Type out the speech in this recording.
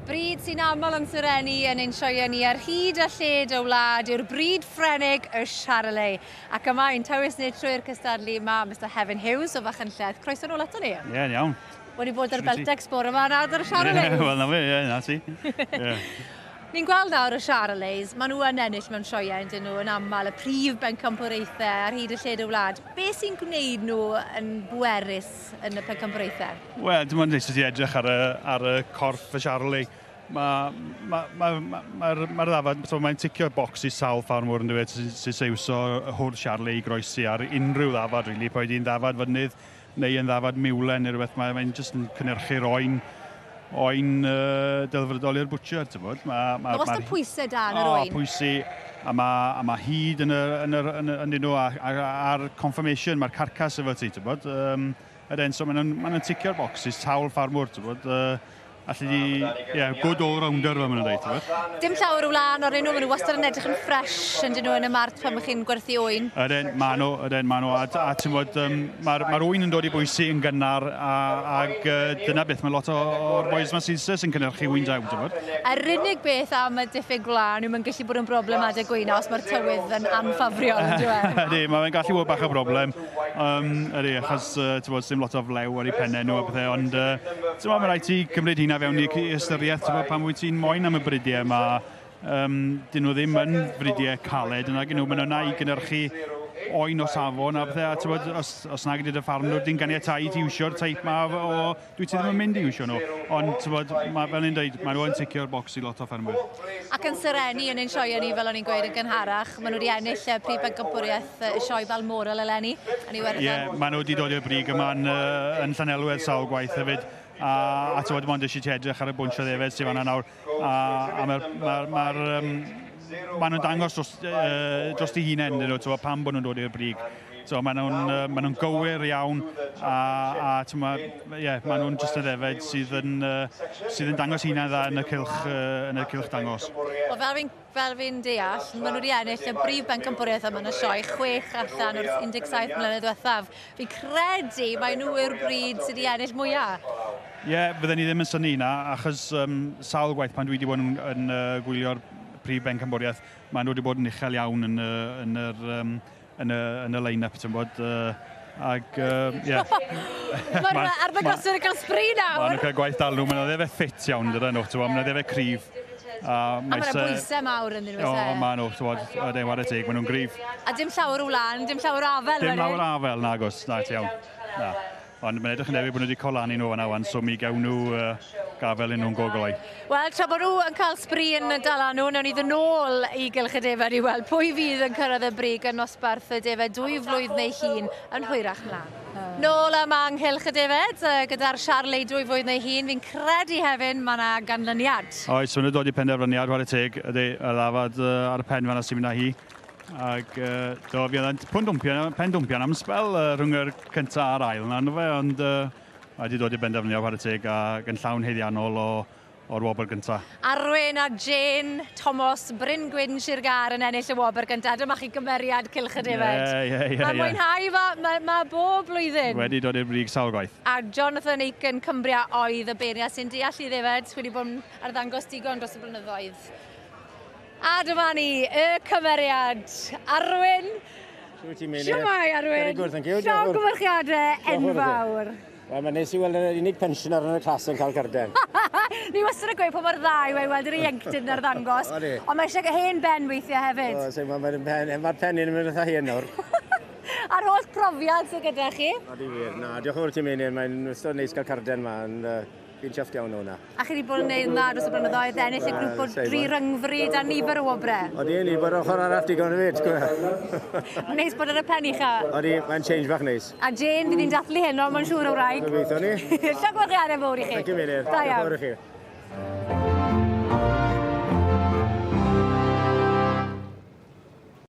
Bryd sy'n aml yn serennu yn ein sioeau ni ar hyd a lled y wlad yw'r bryd Ffrengig y Charolais. Ac yma i'n tywys ni trwy'r cystadlu mae Mister Hefin Hughes o Fachynlleth. Croeso nôl ato ni. Ie, yeah, iawn. Wedi bod ar Beltex bore yma nawr ar y Charolais. Wel, na fe, ie, na ti. Yeah. Ni'n gweld nawr y Charolais, maen nhw yn ennill mewn sioeau yn dyn nhw yn aml, y prif bencampwriaethau ar hyd y lled y wlad. Be sy'n gwneud nhw yn bwerus yn y pencampwriaethau? Wel, dim ond eisiau ti edrych ar y, ar y corff y Charolais. Mae'r ma, ma, ma, ma, ma ddafad, so mae'n ticio'r bocs i sawl ffarmwr yn dweud sy'n sy seiwso hwrdd Charolais i groesi ar unrhyw ddafad, really, poed i'n ddafad fynydd neu yn ddafad miwlen neu rhywbeth, mae'n mae jyst yn cynnyrchu'r oen oen uh, delfrydol i'r butcher, ti'n bod. Mae ma, ma wastad pwysau da yn yr oen. O, pwysau, a mae, a ma hyd yn, y, yn, yr, yn, yn, nhw, a'r confirmation, mae'r carcas efo ti, ti'n bod. Um, ydyn, so maen nhw'n ma nhw ticio'r boxes, sawl ffarmwr, ti'n bod. Uh, Alli di, ie, yeah, good all-rounder fel maen nhw'n dweud, ti'n bod? Dim llawer o wlân o'r nhw, maen nhw wastad yn edrych yn ffres yn dyn nhw yn y mart pan ych chi'n gwerthu oen. Ydyn, maen nhw, ydyn, maen nhw. A, a ti'n bod, um, mae'r ma oen yn dod i bwysi yn gynnar, a, ag uh, dyna beth mae lot o'r boys ma sy'n sy'n cynhyrchu wyn daw, ti'n bod? Yr unig beth am y diffyg gwlân yw mae'n gallu bod yn broblem adeg gwyna os mae'r tywydd yn anffafriol, yn dweud? Ydy, mae'n gallu bod bach o broblem. Um, ydy, achos, uh, ti'n bod, dim lot o flew ar ei pennau nhw a pethau, ond uh, ti'n bod, mae rhaid ti cymryd hynna fewn i ystyriaeth, ti'n bod, pan wyt ti'n moyn am y bridiau yma, um, dyn nhw ddim yn fridiau caled, yna nhw, maen nhw yna i gynhyrchu oen o safon a pethau, a ti'n bod, os, os nag ydy'r ffarmwr di'n ganiatáu i ti iwsio'r teip ma o, dwi ti ddim yn mynd i iwsio nhw, ond ti'n bod, ma, fel ni'n dweud, maen nhw yn ticio'r bocs i lot o ffermwyr. Ac yn serennu yn ein sioeau ni, fel o'n i'n gweud yn gynharach, maen nhw wedi ennill y prif bencampwriaeth y sioe Balmoral eleni yn Iwerddon. Ie, yeah, maen nhw wedi dod i'r brig yma yn, uh, yn Llanelwedd sawl gwaith hefyd. A, a ti'n bod, mond eisiau ti edrych ar y bwnsh o ddefed sydd fanna nawr. A, a mae'r ma, ma, um, ma nhw'n dangos dros, uh, dros eu hunain, nhw, ti'n pam bod nhw'n dod i'r brig. So, maen nhw'n uh, ma nhw gywir iawn a, a ti'n yeah, maen nhw'n jyst y ddefed sydd yn, uh, sydd yn dangos hunain dda yn y cylch, uh, yn y cylch dangos. Wel, fel fi'n fel fi'n deall, maen nhw wedi ennill y brif bencampwriaeth yma yn y sioe chwech allan o'r 17 mlynedd diwethaf. Fi'n credu mai nhw yw'r bryd sydd wedi ennill mwyaf. Ie, yeah, fydden ni ddim yn synnu na, achos um, sawl gwaith pan dwi wedi bod yn, yn uh, gwylio'r prif bencampwriaeth, maen nhw wedi bod yn uchel iawn yn, uh, yn, yr, um, yn y, yn y line-up, ti'n bod. Uh, ag, uh, yeah. Mae'r ma, arddangoswyr yn cael sbri nawr. Maen nhw'n cael gwaith dal nhw, maen nhw'n ddefe ffit iawn, dydyn nhw, ti'n bod, maen nhw'n ddefe cryf. A, a mae'n bwysau mawr yn nhw. O, maen nhw, ti'n bod, ydyn, ware teg, maen nhw'n gryf. A dim llawer o wlan, dim llawer o afel. Dim llawer o afel, nagos, na, ti iawn. Na. Ond mae'n edrych yn debyg bod nhw wedi colanu nhw fan'na wan, so mi gawn nhw uh, gafel i nhw'n gogolau. Wel, tra bod nhw yn cael sbri yn dala nhw, wnawn ni ddod nôl i Gylch y Defaid i weld pwy fydd yn cyrraedd y brig yn nosbarth y defaid dwy flwydd neu hun yn hwyrach mlaen. Nôl yma yng Nghylch y Defaid gyda'r Charley dwy flwydd neu hun. Fi'n credu hefyd mae yna ganlyniad. Oes, maen nhw'n dod i penderfyniad, whare teg, ydy, y ddafad ar y pen fan'na sy'n mynd â hi. Ac uh, do, fi oedd yn dwmpian, pen dwmpian am sbel uh, rhwng yr cyntaf a'r ail na, fe, ond uh, mae wedi dod i benderfyniad chwarae teg ac yn llawn haeddiannol o, o'r wobr gyntaf. Arwyn a Jane Thomas, Bryn Gwyn Sir Gâr yn ennill y wobr gyntaf. Dyma chi gymeriad Cylch y Defaid. Ie, ie, ie. Mae'n mwynhau fa, mae, ma bob blwyddyn. Wedi dod i'r brig sawl gwaith. A Jonathan Aiken Cumbria oedd y beirniad sy'n deall i ddefaid, wedi bod yn arddangos digon dros y blynyddoedd. A dyma ni, y cymeriad, Arwyn. Shwt ti'n mynd? Shwmae, Arwyn. Very good, thank you. Llongyfarchiadau enfawr. Wel, mae'n neis i weld yr unig pensioner yn y clas yn cael carden. Ni wastad yn gweud pa mor dda yw e i weld yr ieuenctid yn arddangos. Ond mae eisiau hen ben weithiau hefyd. O, so, mae'r pen, ma pen yn mynd eitha hen nawr. A'r holl profiad sydd gyda chi. Odi wir. Na, diolch yn fawr ti'n mynd. Mae'n wastad neis cael carden yma. Ond, uh, Fi'n chuffed iawn o hwnna. A chi wedi bod yn neud yn dda dros y blynyddoedd, ennill y grŵp o dri rhyngfryd a nifer o wobrau. Odi, ni bod ochr arall digon hefyd. Mae'n neis bod ar y pen ucha. Odi, mae'n change bach neis. A Jane, fydd hi'n dathlu heno, mae'n siŵr o wraig. Gobeithio ni. Llongyfarchiadau fawr i chi. Thank you, Meilir. Da iawn. Diolch yn fawr i chi.